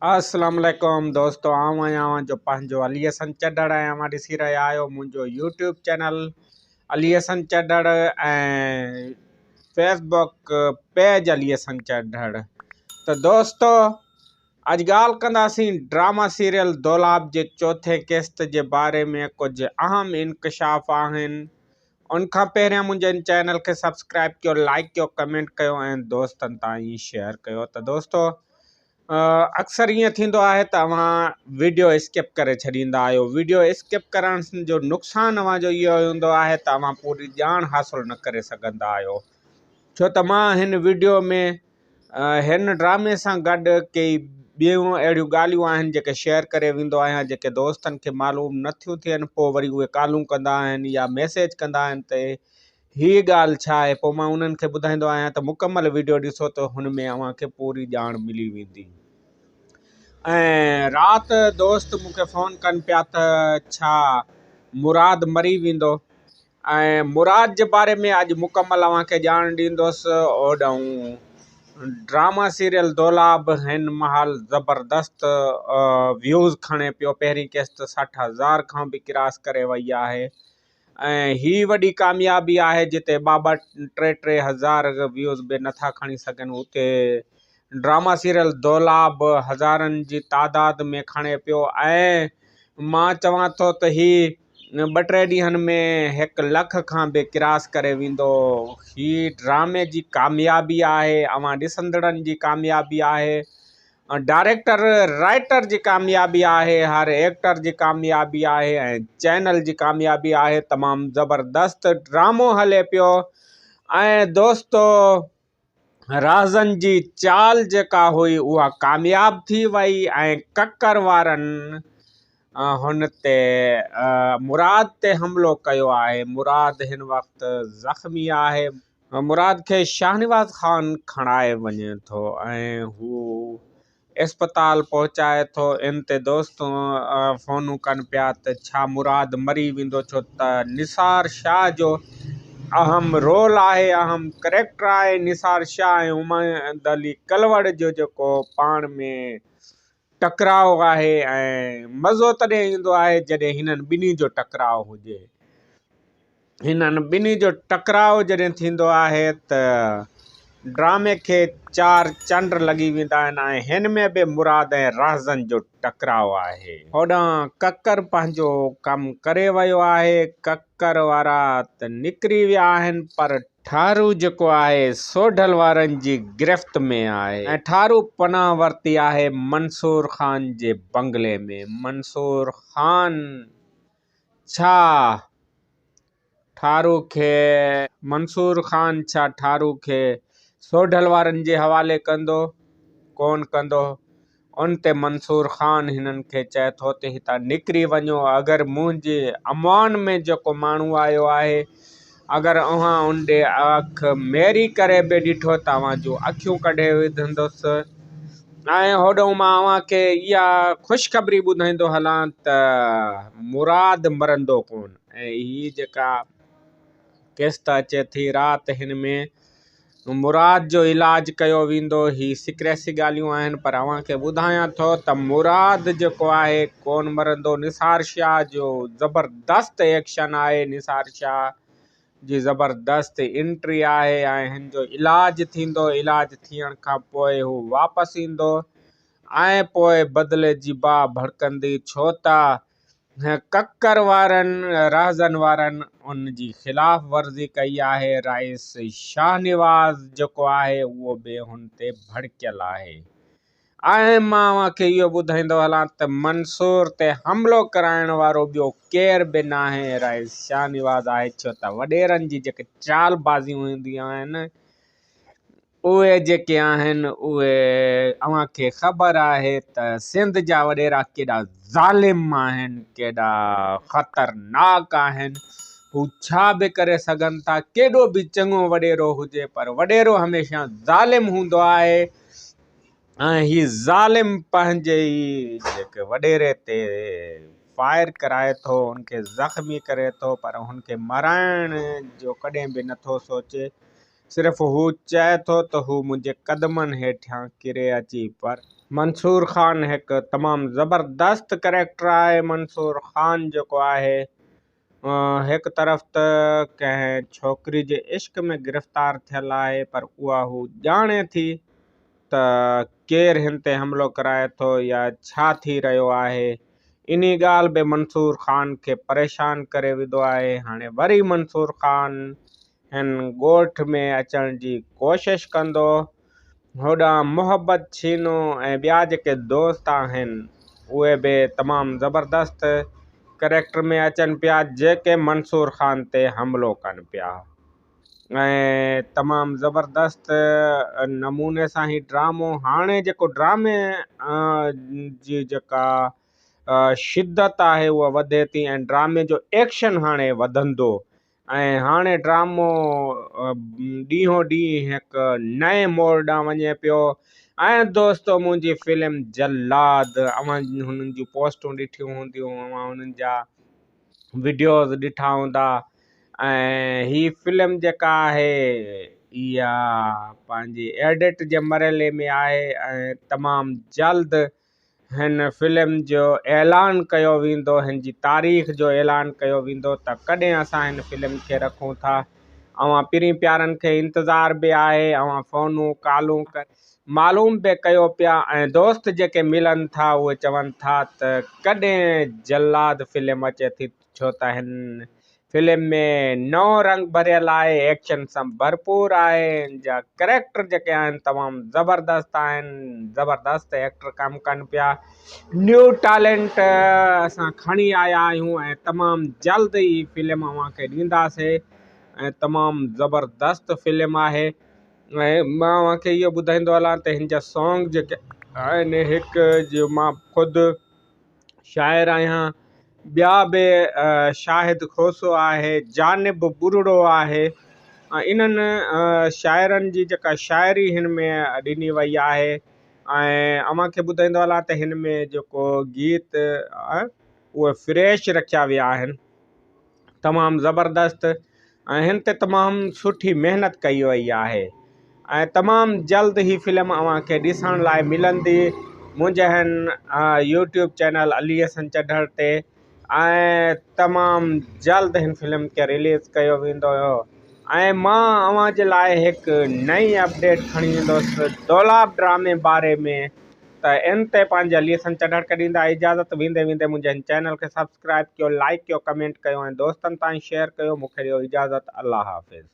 السلام عليڪم دوستو آئون آهيان اوهان جو پنهنجو علي حسن چڍڙ ۽ اوهان ڏسي رهيا آهيو منهنجو YouTube channel Ali Hassan Chadhar ۽ Facebook page Ali Hassan Chadhar ته دوستو اڄ ڳالهه ڪنداسين ڊراما سيريل دولاب جي چوٿين قسط جي باري ۾ ڪجهه اهم انڪشاف آهن ان کان پهريان منهنجي ان چينل کي سبسڪرائب ڪيو لائڪ ڪيو ڪمينٽ ڪيو ۽ دوستن تائين شيئر ڪيو ته دوستو اڪثر ائين ٿيندو آهي ته اوهان ويڊيو اسڪپ ڪري ڇڏيندا آهيو ويڊيو اسڪپ ڪرڻ جو نقصان اوهان جو اهو هوندو آهي ته اوهان پوري ڄاڻ حاصل نه ڪري سگهندا آهيو ڇو ته مان هن ويڊيو ۾ هن ڊرامي سان گڏ ڪيئي ٻيون اهڙيون ڳالهيون آهن جيڪي شيئر ڪري ويندو آهيان جيڪي دوستن کي معلوم نه ٿيون ٿين پوء وري اهي ڪالون ڪندا آهن يا ميسيج ڪندا آهن ته هيء ڳالهه ڇا آهي؟ پوء مان انهن کي ٻڌائيندو آهيان ته مڪمل وڊيو ڏسو ته هن ۾ اوهان کي پوري ڄاڻ ملي ويندي. ۽ رات دوست مون کي فون ڪن پيا ته ڇا مراد مري ويندو؟ ۽ مراد جي باري ۾ اڄ مڪمل اوهان کي ڄاڻ ڏيندس. هوڏانهن ڊراما سيريل دولاب هن مهل زبردست ويوز کڻي پيو. پهرين قسط 60 هزار کان به ڪراس ڪري وئي آهي. ۽ هي وڏي ڪاميابي آهي جتي ٻه ٻه ٽي ٽي هزار ويوز به نٿا کڻي سگهن اتي ڊراما سيريل دولاب هزارن جي تعداد ۾ کڻي پيو ۽ مان چوان ٿو ته هي ٻه ٽي ڏينهن ۾ هڪ لک کان به ڪراس ڪري ويندو هي ڊرامي جي ڪاميابي آهي اوهان ڏسندڙن جي ڪاميابي آهي ڊائريڪٽر رائيٽر جي ڪاميابي آهي هر ايڪٽر جي ڪاميابي آهي ۽ چينل جي ڪاميابي آهي تمام زبردست ڊرامو هلي پيو ۽ دوستو رازن جي چال جيڪا هئي اها ڪامياب ٿي وئي ۽ ڪڪر وارن هن تي مراد تي حملو ڪيو آهي مراد هن وقت زخمي آهي مراد کي شاهنواز خان کڻائي وڃي ٿو ۽ هو اسپتال پهچائي ٿو. ان تي دوست فونون ڪن پيا ته ڇا مراد مري ويندو ڇو ته نثار شاهه جو اهم رول آهي اهم ڪريڪٽر آهي نثار شاهه ۽ اميد علي ڪلوڙ جو جيڪو پاڻ ۾ ٽڪراء آهي ۽ مزو تڏهن ايندو آهي جڏهن هنن ٻنهي جو ٽڪراء هجي. هنن ٻنهي جو ٽڪراء جڏهن ٿيندو آهي ته ڊرامي کي چار چنڊ لڳي ويندا آهن ۽ هن ۾ به مراد ۽ رهزن جو ٽڪراء آهي. هوڏانهن ڪڪر پنهنجو ڪم ڪري ويو آهي. ڪڪر وارا ته نڪري ويا آهن پر ٺارو جيڪو آهي سوڍل وارن جي گرفت ۾ آهي ۽ ٺارو پناهه ورتي آهي منصور خان جي بنگلي ۾. منصور خان ڇا ٺارو کي. منصور خان ڇا ٺارو کي سوڍل وارن جي حوالي ڪندو؟ ڪونه ڪندو. ان تي منصور خان هنن کي چئي ٿو ته هتان نڪري وڃو، اگر منهنجي امان ۾ جيڪو ماڻهو آيو آهي، اگر اوهان ان ڏي اک ميري ڪري به ڏٺو ته اوهان جون اکيون ڪڍي وجهندس ۽ هوڏانهن مان اوهان کي اها خوشخبري ٻڌائيندو هلان ته مراد مرندو ڪونه ۽ هي جيڪا قسط اچي ٿي رات هن ۾ مراد جو علاج ڪيو ويندو. هي سيڪريسي ڳالهيون آهن پر اوهان کي ٻڌايان ٿو ته مراد جيڪو آهي ڪون مرندو. نثار شاهه جو زبردست ايڪشن آهي نثار شاهه جي زبردست انٽري آهي ۽ هن جو علاج ٿيندو علاج ٿيڻ کان پوء هو واپس ايندو ۽ پوء بدلي جي باهه ڀڙڪندي ڇو ته ڪڪر وارن رهزن وارن ان جي خلاف ورزي ڪئي آهي، رئيس شاهنواز جيڪو آهي اهو به هن تي ڀڙڪيل آهي ۽ مان اوهان کي اهو ٻڌائيندو هلان ته منصور تي حملو ڪرائڻ وارو ٻيو ڪير به ناهي رئيس شاهنواز آهي ڇو ته وڏيرن جي جيڪي چال بازيون هونديون آهن اهي جيڪي آهن اهي اوهان کي خبر آهي ته سنڌ جا وڏيرا ڪيڏا ظالم آهن ڪيڏا خطرناڪ آهن هو ڇا به ڪري سگهن ٿا ڪيڏو به چڱو وڏيرو هجي پر وڏيرو هميشه ظالم هوندو آهي ۽ هي ظالم پنهنجي ئي جيڪي وڏيري تي فائر ڪرائي ٿو ان کي زخمي ڪري ٿو پر هن کي مارائڻ جو ڪڏهن به نٿو سوچي صرف هو چئي ٿو ته هو منهنجي قدمن هيٺيان ڪري اچي پر. منصور خان هڪ تمام زبردست ڪريڪٽر آهي منصور خان جيڪو آهي هڪ طرف ته ڪنهن ڇوڪري جي عشق ۾ گرفتار ٿيل آهي پر اها هو ڄاڻي ٿي ته ڪير هن تي حملو ڪرائي ٿو يا ڇا ٿي رهيو آهي انهي ڳالهه به منصور خان کي پريشان ڪري وڌو آهي هاڻي وري منصور خان هن ڳوٺ ۾ اچڻ جي ڪوشش ڪندو. هوڏانهن محبت ڇينو ۽ ٻيا جيڪي دوست آهن اهي به تمام زبردست ڪريڪٽر ۾ اچن پيا جيڪي منصور خان تي حملو ڪن پيا ۽ تمام زبردست نموني سان هي ڊرامو هاڻي جيڪو ڊرامي جي جيڪا شدت آهي اها وڌي ٿي ۽ ڊرامي جو ايڪشن هاڻي وڌندو ۽ هاڻي ڊرامو ڏينهون ڏينهن هڪ نئين موڙ ڏانهن وڃي پيو ۽ دوستو منهنجي فلم جلاد اوهان هنن جون پوسٽون ڏٺيون هونديون اوهان هنن جا وڊيوز ڏٺا هوندا ۽ هي فلم جيڪا آهي اها پنهنجي ايڊٽ جي مرحلي ۾ آهي ۽ تمام جلد هن فلم جو اعلان ڪيو ويندو هن جي تاريخ جو اعلان ڪيو ويندو ته ڪڏهن اسان هن فلم کي رکون ٿا اوهان پرين پيارن کي انتظار به آهي اوهان فونون ڪالون ڪري معلوم به ڪيو پيا ۽ دوست جيڪي ملن ٿا اهي چون ٿا ته ڪڏهن جلاد فلم اچي ٿي ڇو ته هن فلم ۾ نئون رنگ ڀريل آهي، ايڪشن سان ڀرپور آهي، هن جا ڪريڪٽر جيڪي آهن تمام زبردست آهن، زبردست ايڪٽر ڪم ڪن پيا، نيو ٽالنٽ اسان کڻي آيا آهيون ۽ تمام جلد هي فلم اوهان کي ڏينداسي ۽ تمام زبردست فلم آهي ۽ مان اوهان کي اهو ٻڌائيندو هلان ته هن جا سانگ جيڪي آهن هڪ جو مان خود شاعر آهيان ٻيا به شاهد کوسو آهي جانب ٻرڙو آهي انهن شاعرن جي جيڪا شاعري هن ۾ ڏني وئي آهي ۽ اوهان کي ٻڌائيندو هلان ته هن ۾ جيڪو گيت اهي فريش رکيا ويا آهن تمام زبردست ۽ هن تي تمام سٺي محنت ڪئي وئي آهي ۽ تمام جلد هي فلم اوهان کي ڏسڻ لاء ملندي منهنجي هن يوٽيوب چينل علي حسن چڍڙ تي ۽ تمام جلد هن فلم کي رليز ڪيو ويندو ۽ مان اوهان جي لاء هڪ نئين اپڊيٽ کڻي ايندس دولاب ڊرامي باري ۾ ته ان تي پنهنجي علي حسن چڍڙ کي ڏيندا اجازت ويندي ويندي منهنجي هن چينل کي سبسڪرائب ڪيو لائيڪ ڪيو ڪمينٽ ڪيو ۽ دوستن تائين شيئر ڪيو مونکي ڏيو اجازت الله حافظ.